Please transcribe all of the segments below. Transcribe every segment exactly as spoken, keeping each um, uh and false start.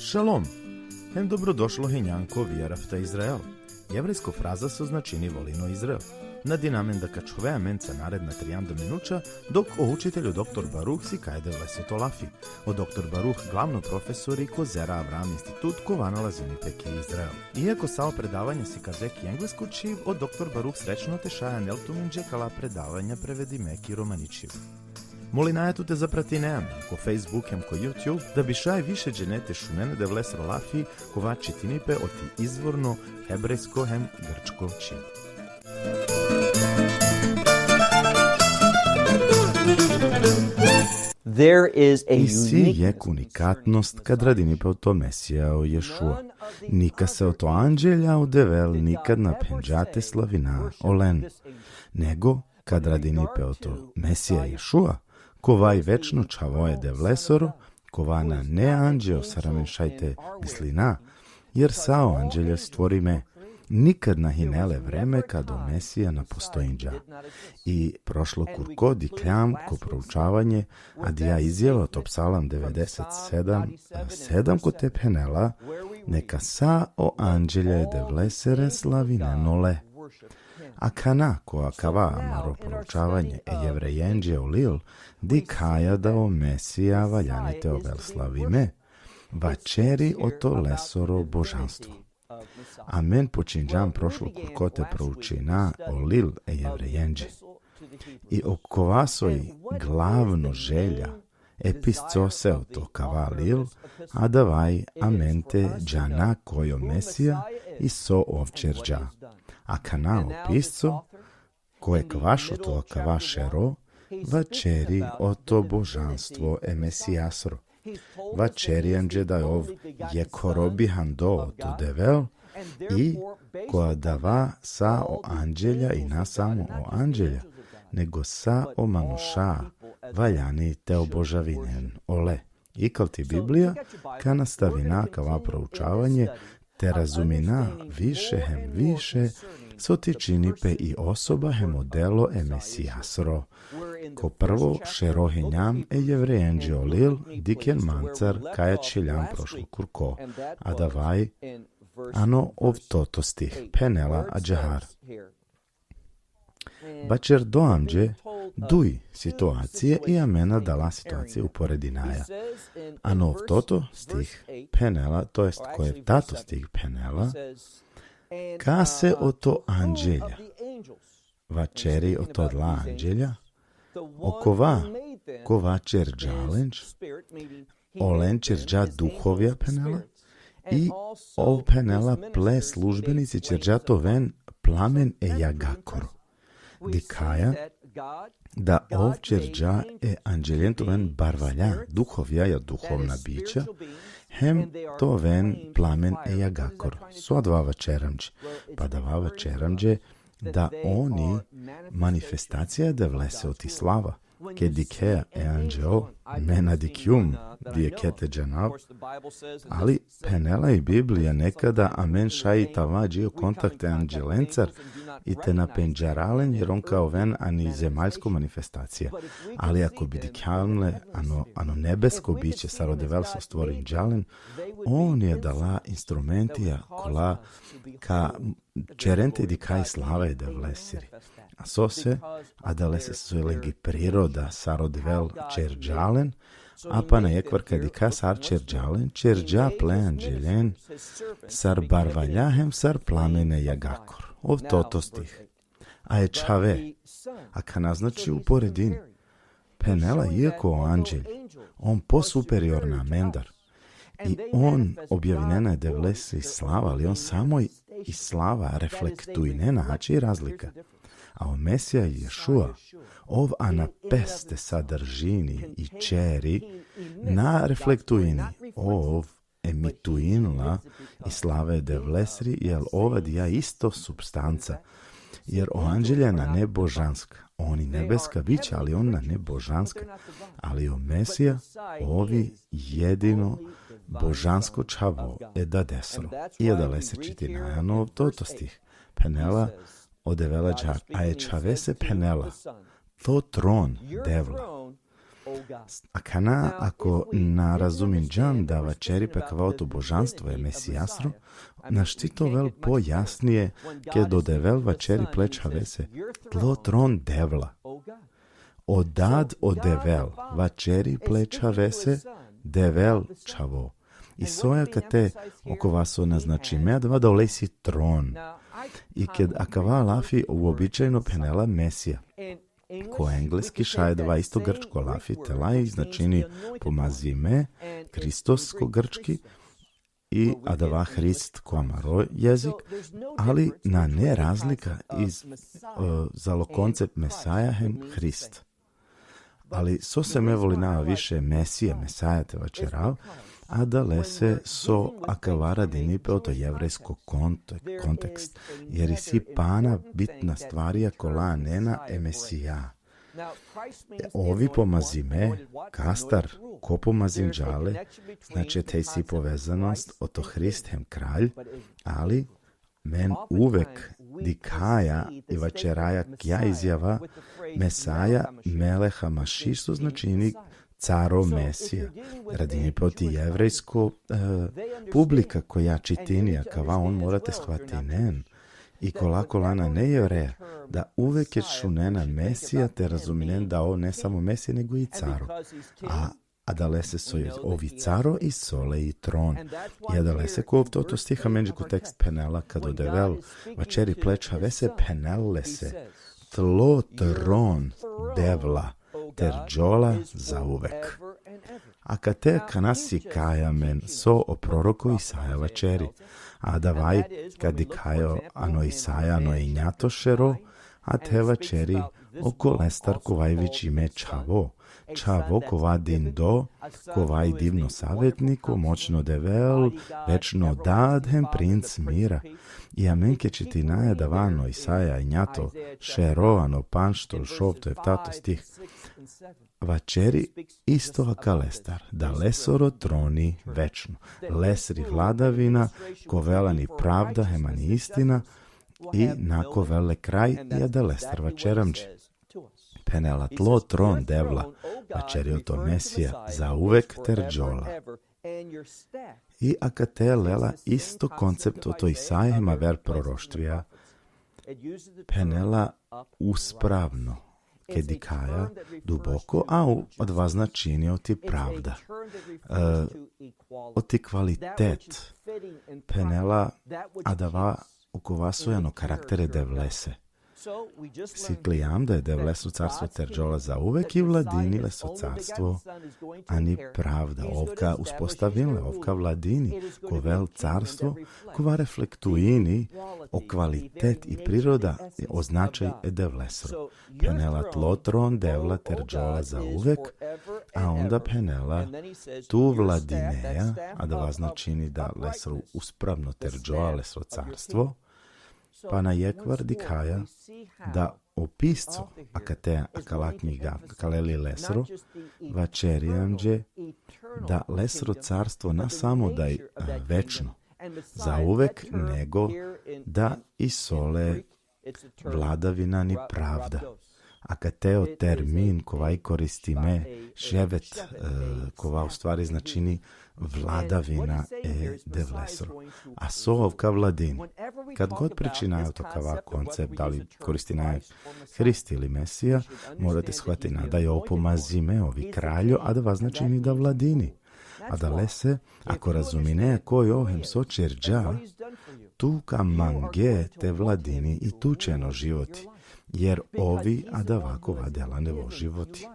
Šalom! Hem dobrodošlo hinjan ko Via Rafta Izrael. Jevrejsko fraza so značini volin o Izrael. Nadinamen da ka ačhove amenca naredna trianda minuća, dok o učitelj o doktor Baruh sikaje Devleso lafi. O doktor Baruh glavno profesori ko Zera Avraam Institut, kova nalazini pe ki Izrael. Iako sa o predavanja sikaze ki englesko čhib, o doktor Baruh srećno te šaj anel tumenđe kala predavanja prevedime ki romani čhib. Molinaja tut te zapratine amen ko Facebook hem ko YouTube, da bi šaj više džene te šunen e Devlesro lafi, kova čitini pe oti izvorno hebrejsko hem grčko čhib. There is a Isi uniqueness jek unikatnost kad radini pe oto Mesija o Ješua. Nikase oto anđelja o Devel nikad na phenđa te slavina olen. Nego, kad radini pe oto Mesija Ješua, kova i večno čhavo e Devlesoro, kova nane anđeo sar amen šaj te mislina, jer sa o anđelja stvorime, nikad na hine le vreme kad o Mesija na postojinđa. I prošlo kurko dikljam ko proučavanje, adija izjava oto Psalam devedeset sedam, sedam kote phenela, neka sa o anđelja e Devlesere slavinen ole. Akana ko akava amaro proučavanje e Jevrejenđe o lil, dikhaja da o Mesija valjani te ovel slavime, vaćeri oto lesoro božanstvo. Amen počinđam prošlo kurko te proučina o lil e Jevrejenđe. I okova soj glavno želja e piscose oto kava lil, adava i amen te džana koj o Mesija i so ov ćerđa. Akana o pisco, ko ekvaš oto kava šero, vaćeri oto božanstvo e Mesijasro. Vaćeri amenđe da ov jekhoro bihando oto Devel, i ko adava sa o anđelja i na samo o anđelja, nego sa o manuša valjani te obožavinen ole. Ikal ti Biblija ka nastavina kava proučavanje, te razumina više hem više so tičini pe i osoba hem o delo e Mesijasro. Ko prvo šero hinjam e Jevrejenđe o lil, dikhen mancar kaj ačhiljam prošlo kurko, adava i ano oftoto stih, phenela ađahar. Vaćerdo amenđe duj situacije i amen adala situacije uporedinaja. Ano oftoto stih phenela, to jest ko eftato stih phenela, kase oto anđelja, vaćeri oto adala anđelja, okova kova ćerđa lenđ, olen ćerđa duhovja phenela, i ov phenela ple službenici ćerđa te oven plamen e jagakoro. Dikhaja da ov ćerđa e anđelen te oven barvalja, duhovja, ja duhovna bića, hem te oven plamen e jagakoro. So adava vaćeri amenđe? Pa adava vaćeri amenđe da on i manifestacija e Devlese oti slava. Ked dikhea e anđeo, me na dikhjum, di jekhe te džanav, ali phenela i Biblija nekada amen šaj te ava dži o kontakt e anđelencar i te na pendžara len, jer on ka oven ani zemaljsko manifestacija. Ali ako bi dikhav le ano, ano nebesko biće sar o Devel so stvorinđa len, on i adala instrumentija kola ka ćeren te dikha i slava e Devlesiri. A sose? Adalese so lengi priroda sar o Devel ćerđa len, a pana jekhvar ka dikha sar ćerđa len, ćerđa ple anđelen sar barvalja hem sar plamen e jagakoro. Oftoto stih. A e čhave, akana znači uporedin, phenela, iako o anđelj, on posuperiorna amendar, i on objavinena e Devlesi slava, ali on samo i, i slava reflektuinena, znači i razlika. A o Mesija Ješua, ov ana peste sadržini i ćeri, na reflektuini, ov emituinla i slava e Devlesri, jer ov adija isto substanca. Jer o anđelja nane božanska, on i nebeska bića, ali on nane božanska. Ali o Mesija, ov i jedino božansko čhavo e Dadesro. I adalese čitinaja ano oftoto stih. Phenela o Devel ađahar, a e čhavese phenela: To tron, Devla. Akana, ako na razuminđam da vaćeri pe kava oto božanstvo e Mesijasro, našti te ovel pojasnije ked o Devel vaćeri ple čhavese: Tlo tron Devla. O Dad, o Devel, vaćeri ple čhavese: Devel čhavo. I so akate, okova so naznačime, adava da olesi tron. I ked akava lafi uobičajeno phenela Mesija. Ko engleski šaj adava isto grčko lafi, telai značini pomazime, Hristos ko grčki, i adava Hrist ko amaro jezik, ali nane razlika iz, e, zalo koncept Mesaja hem Hrist. Ali so se me volina više Mesija, Mesaja te vaćerav, adalese so akava radini pe oto jevrejsko konte-, kontekst, jer isi pana bitna stvarja kola anena e Mesija. E, ovi pomazime, kastar, ko pomazinđa le, znači te isi povezanost oto Hrist hem kralj, ali men uvek dikhaja i vaćeraja kija izjava Mesaja Meleh Hamaših, so značini caro Mesija. Radini pe oti jevrejsko, e, publika koja čitini akava, on mora te shvatinen. I kola kola nane Jevreja, da uvek ked šunena Mesija te razuminen da ov ne samo Mesija, nego i caro. A adalese so ov i caro, isi le i tron. I adalese ko oftoto stih amenđe ko tekst phenela, kad o Devel vaćeri ple čhavese, phenel lese: Tlo tron, Devla, terđola zauvek. Akate akana sikaja amen so o proroko Isaja vaćeri. Adava i kad dikhaja ano Isaja ano injato šero, ate vaćeri okolestar kova i vičime čhavo. Čhavo kova dindo, kova i divno savetniko, moćno Devel, večno Dad hem princ mira. I amen ked čitinaja adava ano Isaja injato šero, ano pandžto, šovto, eftato stih, vaćeri isto akalestar, da lesoro troni večno, lesri vladavina ka ovel ani pravda hem ani istina, i na ka ovel le kraj. I adalestar vaćeri amenđe. Phenela: Tlo tron, Devla, vaćeri oto Mesija, zauvek terđola. I akate lela isto koncept oto Isaja hem aver proroštvija. Phenela uspravno, ked dikhaja duboko, a u-, adava značini oti pravda. E, oti kvalitet. Phenela adava okova so i ano karakter e Devlese. Siklijam da e Devlesro carstvo terđola zauvek i vladini leso carstvo ani pravda. Ov ka uspostavini le, ov ka vladini, ka ovel carstvo kova reflektuini o kvalitet i priroda, o značaj e Devlesro. Phenela: Tlo tron, Devla, terđola zauvek, a onda phenela: Tu vladineja, adava značini da lesro uspravno terđola lesro carstvo. Pana jekhvar dikhaja da o pisco akate akala knjiga, akale lil lesro, vaćeri amenđe da lesro carstvo na samo da i, e, večno, zauvek, nego da isi le vladavina ani pravda. Akate o termin kova i koristime, ševet, e, kova u stvari značini vladavina e Devlesro. A so ov ka vladini? Kad god pričinaja oto kava koncept, dali koristinaja Hrist ili Mesija, mora te shvatina da i ov pomazime, ov i kraljo, adava značini da vladini. Adalese, ako razumine koj ov hem so ćerđa, tu ka mange te vladini i tuće ano životi, jer ov i adava kova dela nevo životi.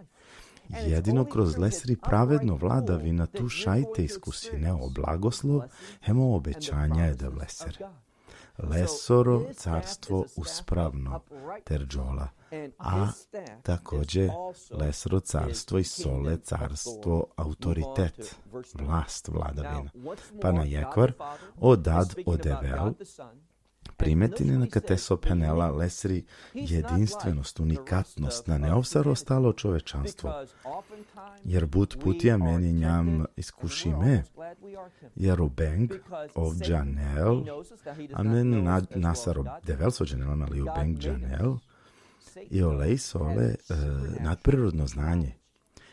Jedino kroz lesri pravedno vladavina tu šaj te iskusine o blagoslov hem o obećanja e Devlesere. Lesoro carstvo uspravno terđola, a takođe lesro carstvo isi le carstvo autoritet, vlast, vladavina. Pana jekhvar, o Dad, o Devel, primetinen akate so phenela lesri jedinstvenost, unikatnost, nane ov sar ostalo čovečanstvo. Jer but puti amen injam iskušime, jer o Beng, ov džanel, amen na, na sar o Devel so džanel, ali o Beng džanel, i ole isi ole, e, nadprirodno znanje.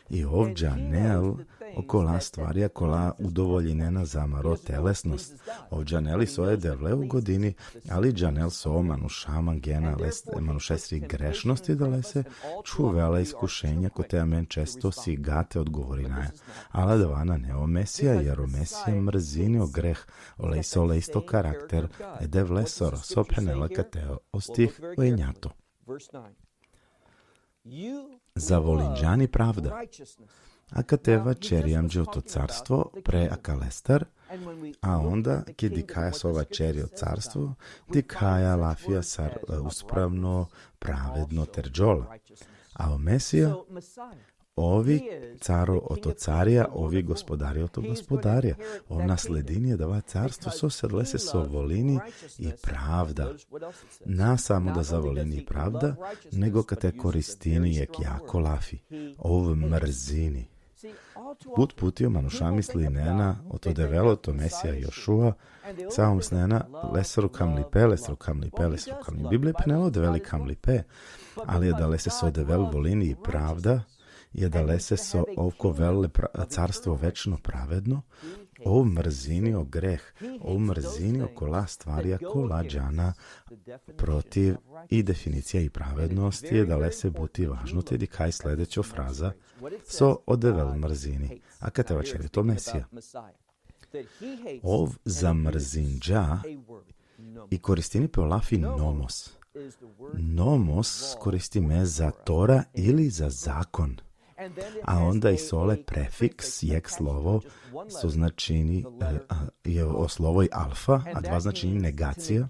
I ov džanel okola stvarja kola udovoljinena za amaro telesnost. Ov džanel i so e Devle ugodini, ali džanel so manuša mangena leste, manušesri grešnost i adalese čhuvela iskušenja kote amen često sigate odgovorinaja. Ali adava nane o Mesija, jer o Mesija mrzini o greh, olese, olese isto karakter e Devlesoro, so phenela kate o stih o enjato. Zavolinđan i pravda. A kate vaćeri amenđe oto carstvo pre akalestar, a onda, ked dikhaja so vaćeri o carstvo, dikhaja lafija sar, e, uspravno, pravedno terđola. A o Mesija, ov i caro oto carja, ov i gospodari oto gospodarja. Ov nasledini adava carstvo, so se adalese so volini i pravda. Na samo da zavolini i pravda, nego kate koristini jekh jako lafi. Ov mrzini. But puti o manuša mislinena oto Devel, oto Mesija Jošua, samo mislinena lesro kamlipe, lesro kamlipe, lesro kamlipe. Biblija phenela o Devel i kamlipe, ali adalese so Devel volini i pravda, i adalese so ov ka ovel le pra-, carstvo večno pravedno, ov mrzini o greh, ov mrzini okola stvarja kola džana protiv i definicija i pravednost, i adalese but i važno te dikha i sledećo fraza, so o Devel mrzini, a kate vaćeri oto Mesija. Ov zamrzinđa i koristini pe o lafi nomos. Nomos koristime za Tora ili za zakon. A onda isi ole prefiks, jekh slovo, so značini, e, a, je o slovo i alfa, adava značini negacija.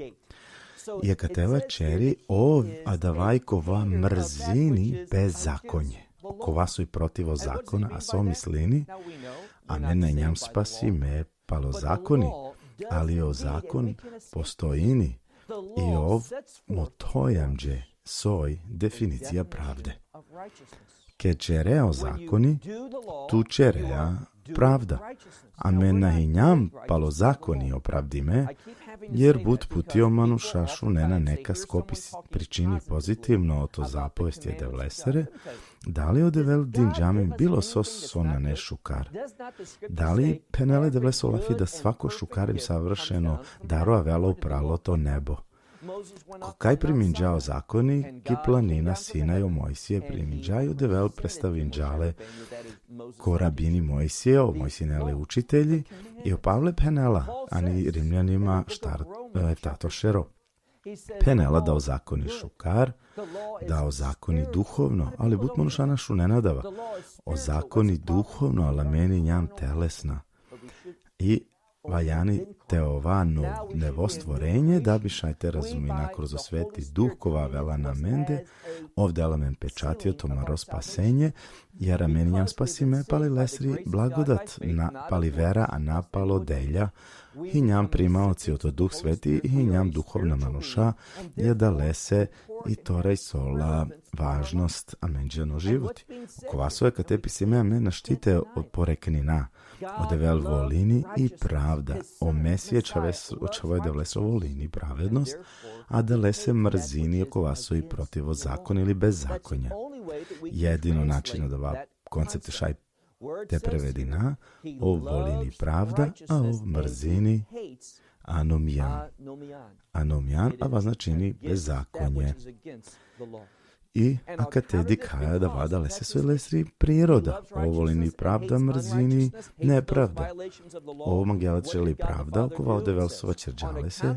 I kate vaćeri, ov adava i kova mrzini bezakonje. Kova so i protiv o zakona, a so mislini, amen na injam spasime palo zakoni, ali o zakon postojini, i ov mothoj amenđe soj definicija pravde. Ked ćerea o zakoni, tu ćerea pravda. Amen na hinjam palo zakoni opravdime, jer but puti o manuša šunena nekas ko pis-, pričini pozitivno oto zapovesti e Devlesere, dali o Devel dinđa amen bilo so so nane šukar? Dali phenela e Devlesoro lafi da svako šukar hem savršeno daro avela upral oto nebo? Ko kaj priminđa o zakoni, ki planina Sinaj o Mojsije priminđa i o Devel predstavinđa le ko rabini Mojsije, o Mojsije nane le učitelji, i o Pavle phenela, ani Rimljanima štar, e, eftato šero. Phenela da o zakoni šukar, da o zakoni duhovno, ali but manuša na šunena adava. O zakoni duhovno, ali amen injam telesna. I valjani te ova no-, nevo stvorenje, da bi šaj te razumina kroz o Sveti Duh kova avela na amende, ov dela amen pečati oto amaro spasenje, jer amen injam spasime pali lesri blagodat, na pali vera, a na palo delja, hinjam primaoci oto Duh Sveti, hinjam duhovna manuša, i adalese i Tora isi ola važnost amenđe ano životi. Kova so kate pisime amen našti te o-, poreknina. O Devel volini i pravda. O Mesija čhave s-, o čhavo e Devlesoro volini pravednost, adalese mrzini okova so i protiv o zakon ili bezakonja. Jedino način da adava koncept šaj te prevedina, ov volini pravda, a ov mrzini anomijan. Anomijan, adava značini bezakonje. I akate dikhaja adava adalese so lesri priroda. Ov volini pravda, mrzini nepravda. Ov mangela te ćerel i pravda, okova o Devel so vaćerđa lese.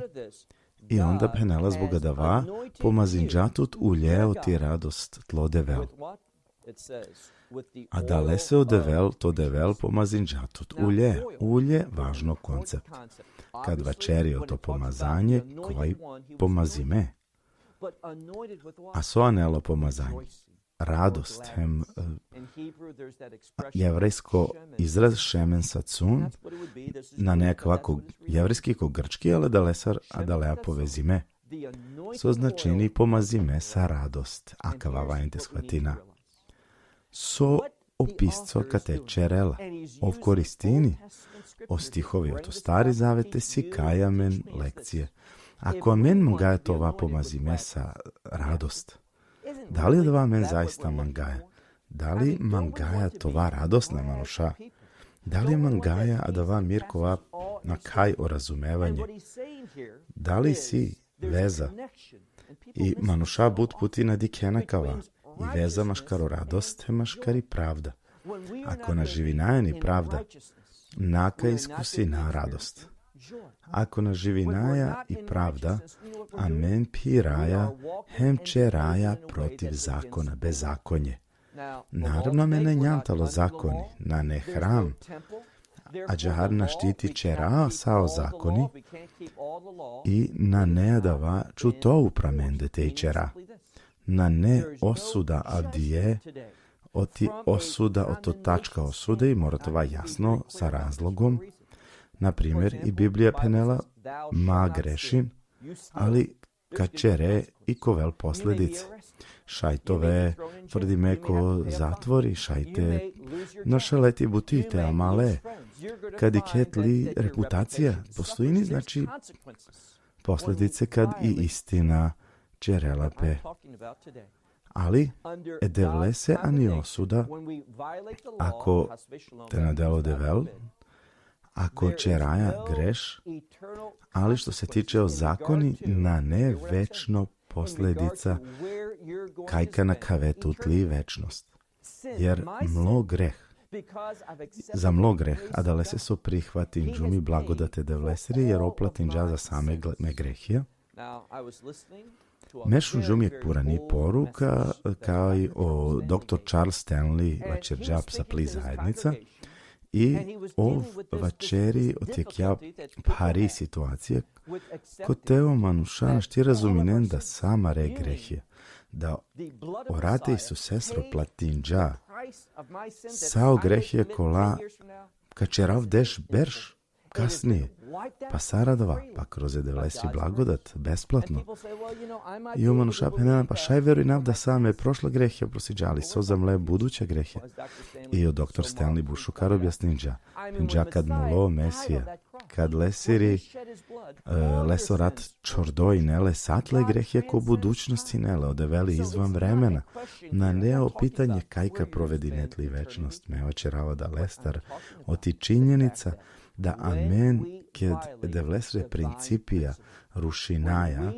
I onda phenela zbog adava pomazinđa tut ulje oti radost tlo Devel. Adalese o Devel, to Devel pomazinđa tut ulje. Ulje, važno koncept. Kad vaćeri oto pomazanje, kova i pomazime. A so anela o pomazanje? Radost, hem, e, jevrejsko izraz šemen sacun, nane akava ko jevrejski, ko grčki, ali adalesar, adalea povezime. So značini pomazime sa radost, akava valjani te shvatina. So o pisco kate ćerela, ov koristini o stihovi oto Stari Zavet te sikaja amen lekcije. Ako amen mangaja te ova pomazime sa radost, dali adava amen zaista mangaja? Da li mangaja tova radost na manuša? Da li mangaja adava mir kova nakaj o razumevanje? Da li si veza? I manuša but puti na dikhena kava. I veza maškaro radost, maškari pravda. Ako na živinaja ani pravda, naka iskusina radost. Ako na živinaja i pravda, amen phiraja hem čeraja protiv zakona, bezakonje. Naravno, amen na injan talo zakoni, nane hram, adžahar našti te čera sa o zakoni, i nane adava čuto upro amende te i čera. Nane osuda avdive, oti osuda, oto tačka osude, i mora te ova jasno sa razlogom. Na primer, i Biblija phenela: ma grešin, ali ka čere i ka ovel posledice. Šaj te ove frdime ko zatvori, šaj te našale ti buti, te amale. Kad dikhe tli reputacija, postojini, znači, posledice kad i istina čerela pe. Ali e Devlese ani osuda, ako te na del o Devel, ako čeraja greš, ali što se tiče o zakoni, nane večno posledica kaj ka nakhave tut li večnost. Jer mlo greh, za mlo greh, adalese so prihvatinđum i blagodat e Devlesiri, jer ov platinđa za sa me gle-, me grehija. Me šunđum jekh purani poruka, kaj o doktor Charles Stanley vaćerđa psa pli zajednica, i ov vaćeri oti jekh phari situacija, kote o manuša našti razuminen da sa amare grehija, da o rat e Isusesro platinđa sa o grehija kola ka čerav deš berš kasnije. Pa sar adava, pa kroz e Devlesiri blagodat, besplatno. I o manuša phenena: pa šaj verujnav da sa me prošla grehija prostiđa, ali so za mle buduća grehija? I o doktor Stanley but šukar objasninđa. Phenđa: kad mulo o Mesija, kad lesiri, e, leso rat čordo, ine le sa tle grehija ko budućnost, ine le, o Devel i izvan vremena. Nane o pitanje kaj ka provedine tli večnost, me vaćerava adalestar, oti činjenica da amen ked e Devlesre principija rušinaja,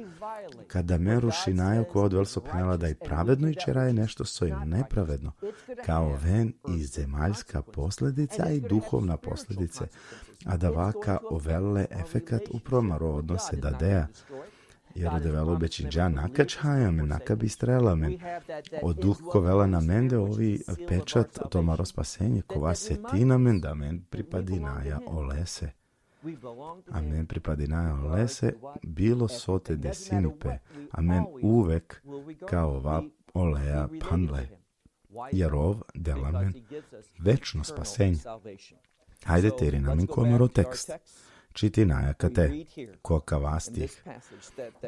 kad amen rušinaja okova o Devel so phenela da i pravedno i čeraja nešto so i nepravedno, ka oven i zemaljska posledica, a i duhovna posledica. Adava ka ovel le efekat upro amaro odnos e Dadeja. Jer o Devel obećinđa: na ka čhaja amen, na ka bistrela amen. O Duh ka ovel ano amende, ov i pečat oto amaro spasenje, kova setina amen da amen pripadinaja olese. Amen pripadinaja olese, bilo so te desini pe, amen uvek ka ova oleja phanle. Jer ov dela amen večno spasenje. Hajde te irina amen ko amaro tekst. Čitinaja kate, ko akava stih.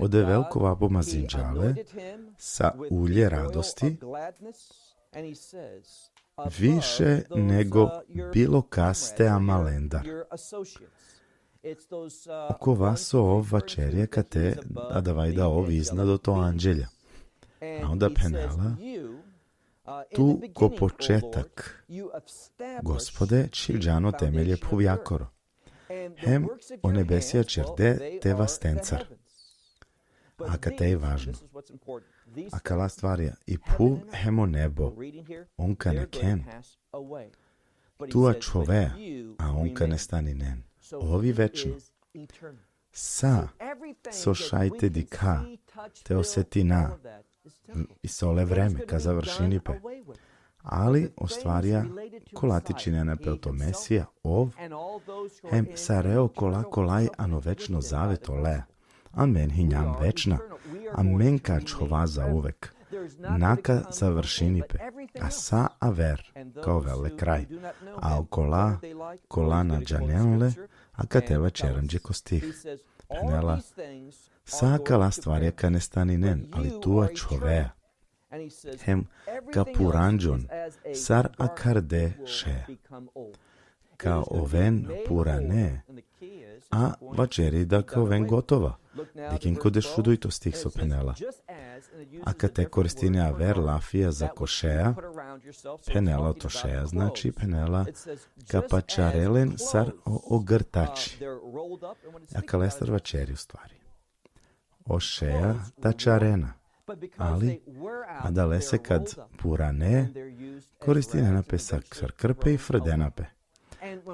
O Devel kova pomazinđa le sa ulje radosti više nego bilo kaste amalendar. Okova so ov vaćeri kate, adava i da ov iznad oto anđelja. A onda phenela: tu ko početak, Gospode, čhivđan o temelje phuvjakoro. Hem o nebesija ćerde te vastencar. A kate i važno. Akala stvarja, i phuv hem o nebo, on ka nakhen. Tu ačhovea, a on ka nestaninen. Ov i večno. Sa so šaj te dikha, te osetina, i so le vreme ka završini pe. Ali o stvarja kola tičinena pe oto Mesija, ov, hem sare okola kola i ano večno zavet olea. Amen hinjam večna, amen ka ačhova zauvek. Na ka završini pe, a sa aver ka ovel le kraj. A okola kola na džanen le, akate vaćeri amenđe ko stih. Phenela: sa akala stvarja ka nestaninen, ali tu ačhovea. Hem ka puranđon sar akharde šeja. Ka oven purane, a vaćeri da ka oven gotova. Dikhen ko dešudujto stih so phenela. Akate koristini aver lafija zako šeja, Phenela oto šeja, znači, phenela: ka pačare len sar o ogrtači. Akalestar vaćeri u stvari: o šeja tačarena, ali adalese kad purane, koristinena pe sa, sar krpe i frdena pe.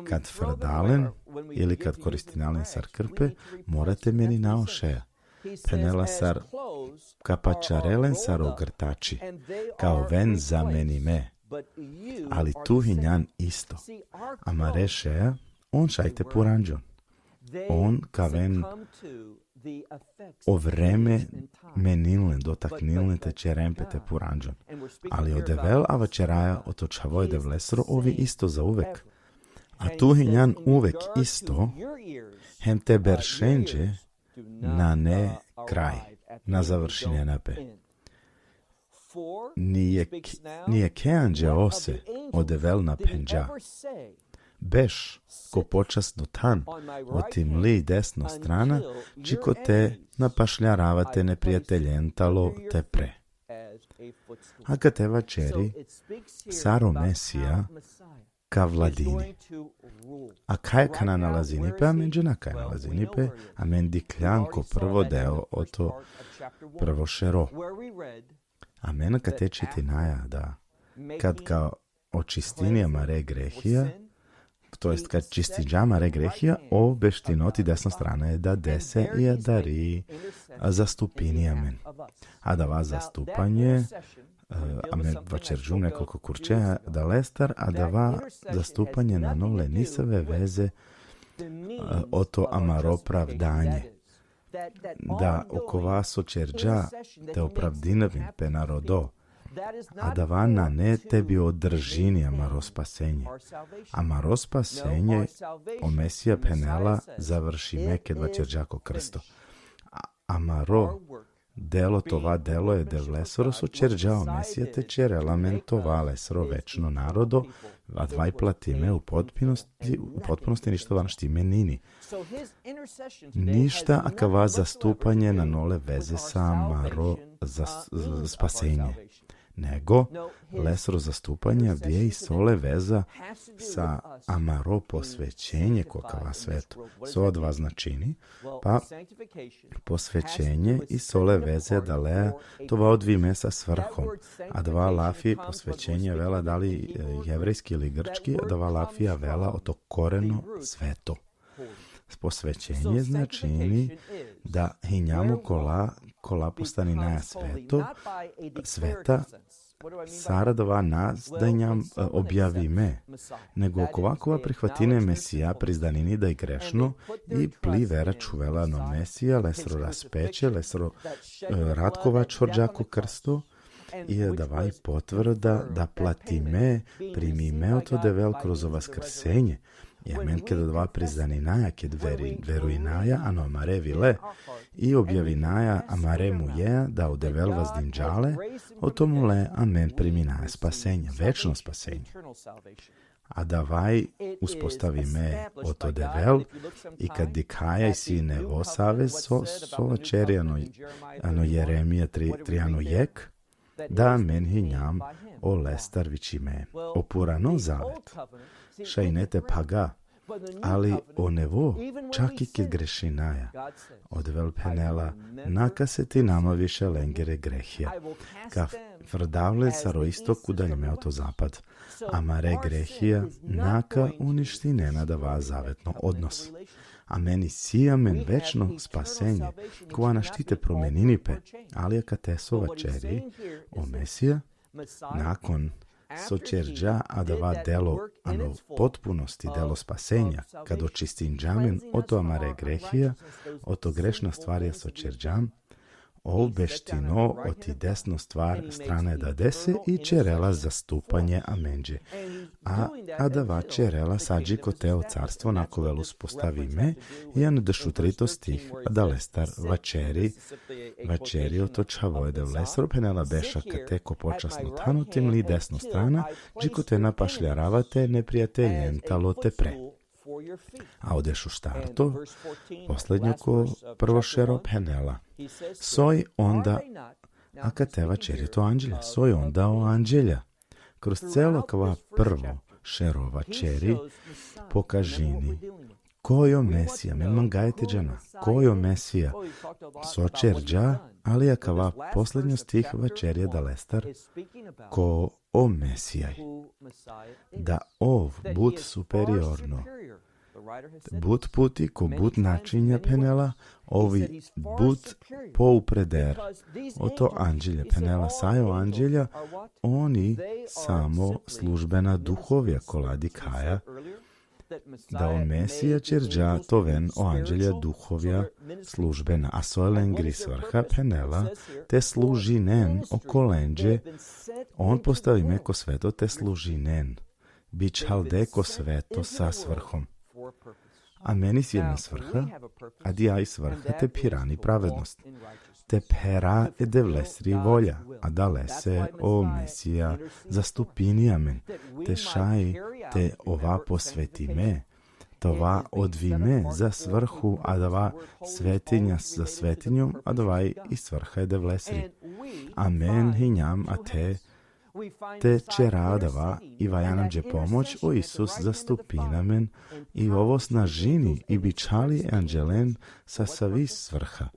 Kad frda len ili kad koristina len sar krpe, mora te menina o šeja. Phenela sar: ka pačare len sar ogrtači, ka oven zamenime. Ali tu hinjan isto. Amare šeja, on šaj te puranđon. On ka aven o vreme, menin len, dotaknin len te ćeren pe te puranđon. Ali o Devel, a vaćeraja oto čhavo e Devlesro, ov i isto zauvek. A tu hinjan uvek isto, hem te beršenđe nane kraj, na završinena pe. Ni jek-, ni jekhe anđeose o Devel na phenđa: beš ko počasno than, oti mli desno strana, dži kote na pašljarava te neprijateljen talo te pre. Akate vaćeri sar o Mesija ka vladini. A kaj akana nalazini pe? Amen džana kaj nalazini pe, amen dikhljan ko prvo deo oto prvo šero. Amen akate čitinaja da kad ka očistini amare grehija, to jest kad čistinđa amare grehija, ov beštini oti desno strana e Dadese i adari zastupini amen. Adava zastupanje, e, amen vaćerđum nekoliko kurće adalestar, adava zastupanje nane le nisave veze, e, oto amaro pravdanje. Da okova so ćerđa te opravdinavin pe narodo, adava nane te bi održini amaro spasenje. Amaro spasenje, o Mesija phenela, završime ked vaćerđa ko krsto. A-, amaro delo, tova delo e Devlesoro so ćerđa o Mesija te ćerel amen tova lesro večno narodo, adava i platime u potpunosti, u potpunosti, ništa van šti menini. Ništa akava zastupanje nane le veze sa amaro zas-, z-, spasenje. Nego, lesro zastupanje avdive isi ole veza sa amaro posvećenje ko akava sveto. So adava značini? Pa, posvećenje isi ole veze adalea, tova odvojime sa svrhom. Adava lafi posvećenje avela dali, e, jevrejski ili grčki, adava lafi avela oto koreno sveto. Posvećenje značini da hinjam okola kola postaninaja sveto, sveta, sar adava na da hinjam, e, objavime, nego okova kova prihvatini e Mesija, priznanini da i grešno, i pli vera čhuvela ano Mesija, lesro raspeće, lesro, e, rat kova čhorđa ko krsto, i adava i potvrda da platime, primime oto Devel kroz o vaskrsenje. I amen keda adava priznaninaja, ked veri-, verujinaja ano amare vile, i objavinaja amare mujea da o Devel vazdinđa le, oto mule amen priminaja spasenje, večno spasenje. Adava i uspostavime oto Devel, i kad dikhaja isi nevo savez, so, so vaćeri ano, ano Jeremija tri, trianda u jek, da amen hinjam olestar vičime. O purano zavet šaj ine te phaga, ali o nevo, čak i ked grešinaja, o Devel phenela: na ka setinama više lengere grehija. Ka frdav le sar o istok udaljime oto zapad. Amare grehija na ka uništinena adava zavetno odnos. Amen isi amen večno spasenje, kova našti te promenini pe, ali akate so vaćeri o Mesija, nakon so ćerđa adava delo, ano potpunosti delo spasenja, kad očistinđa amen oto amare grehija, oto grešna stvarja so ćerđam, ov beštino oti desno stvar strana e Dadese i ćerela zastupanje amenđe. A adava ćerela sa dži kote o carstvo na ka ovel uspostavime, i ano dešutrito stih adalestar vaćeri, vaćeri oto čhavo e Devlesoro, phenela: beš akate ko počasno than, oti mli desno strana, dži kote na pašljarava te neprijateljen talo te pre. A o dešuštarto, poslednjo ko prvo šero, phenela: soj onda, akate vaćeri oto anđelja, soj onda o anđelja Kroz celo kava prvo šero vaćeri pokažini ko i o Mesija, amen mangaja te džana, ko i o Mesija, so ćerđa, ali akava poslednjo stih vaćeri adalestar, ko o Mesijaj. Da ov but superiorno. But puti, ko but načinja phenela, ov i but poupreder oto anđelja, phenela sa i o anđelja, oni samo službena duhovja kola dikhaja, da o Mesija ćerđa te oven o anđelja duhovja službena, a so lengri svrha, phenela, te služinen okolenđe, on postavime ko sveto te služinen, bičhalde ko sveto sa svrhom. Amen isi jedna svrha, adaja i svrha te phirani pravednost. Te phera e Devlesri volja, adalese o Mesija zastupini amen, te šaj te ova posvetime, te ova odvojime za svrhu, adava svetinja sa svetinjom, adava i svrha e Devlesri. Amen hinjam ate te ćera adava i valjani amenđe pomoć, o Isus zastupini amen i ov osnažini i bičhali e anđelen sa savi svrha.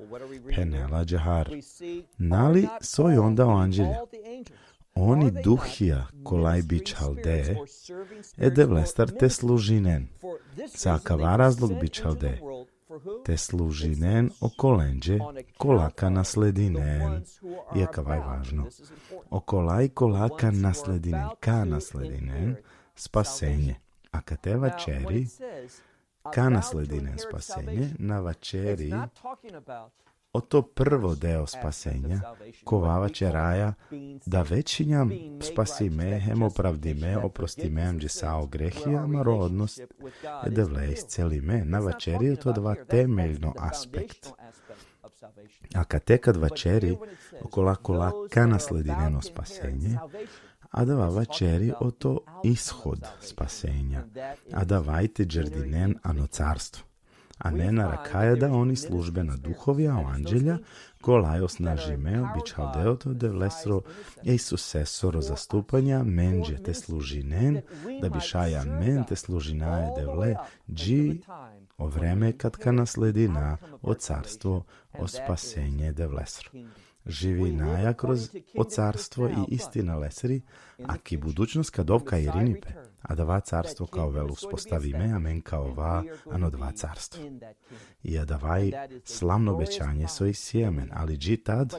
Phenela ađahar. Nali soj onda o anđelja? Oni duhija kolaj bičhalde e Devlestar te služinen. Sa akava razlog bičhalde, te služinen okolenđe kola ka nasledinen. I akava i važno. Okola i kola ka nasledinen, ka nasledinen spasenje. A kate vaćeri, ka nasledinen spasenje, na vaćeri oto prvo deo spasenja, kova vaćeraja da već hinjam spasime, hem opravdime, oprostime amenđe sa o grehija, amaro odnos e Devle iscelime, na vaćeri oto adava temeljno aspekt. A kate kad vaćeri okola kola ka nasledinen o spasenje, adava vaćeri oto ishod spasenja, adava i te džerdinen ano carstvo. Amen arakhaja da oni službena duhovja, o anđelja, kolaj osnažime, bičhalde oto Devlesro, e Isusesoro zastupanja, amenđe te služinen, da bi šaj amen te služina e Devle, dži o vreme kad ka nasledina o carstvo, o spasenje Devlesro. Živinaja kroz o carstvo i istina lesri, a ki budućnost kad ov ka irini pe, adava carstvo ka ovel uspostavime, amen ka ova ano adava carstvo. I adava i slavno obećanje so isi amen, ali dži tad,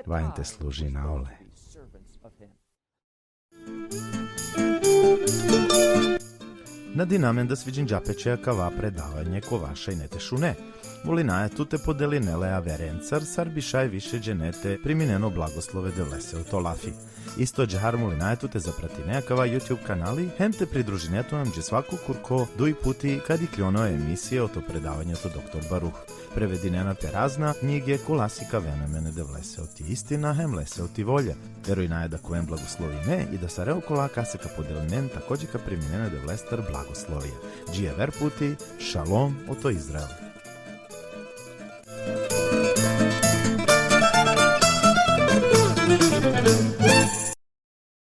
valjani te služina ole. Nadina amen da sviđinđa pe će akava predavanje kova šaj ine te šune. Molinaja tut te podeline le averencar, sar bi šaj više džene te priminen o blagoslove Devlese oto lafi. Isto ađahar molinaja tut te zapratine akava YouTube kanali, hem te pridružine tut amenđe svako kurko duj puti kad ikljon o emisije oto predavanje oto doktor Baruh. Prevedinena pe razna knjige kola sikavena amen e Devlese oti istina, hem lese oti volja. Verujinaja da ka oven blagoslovime i da sare okola kasa ka podelinen, takođe ka priminen e Devlestar blagoslovija. Dži aver puti, šalom oto Izrael.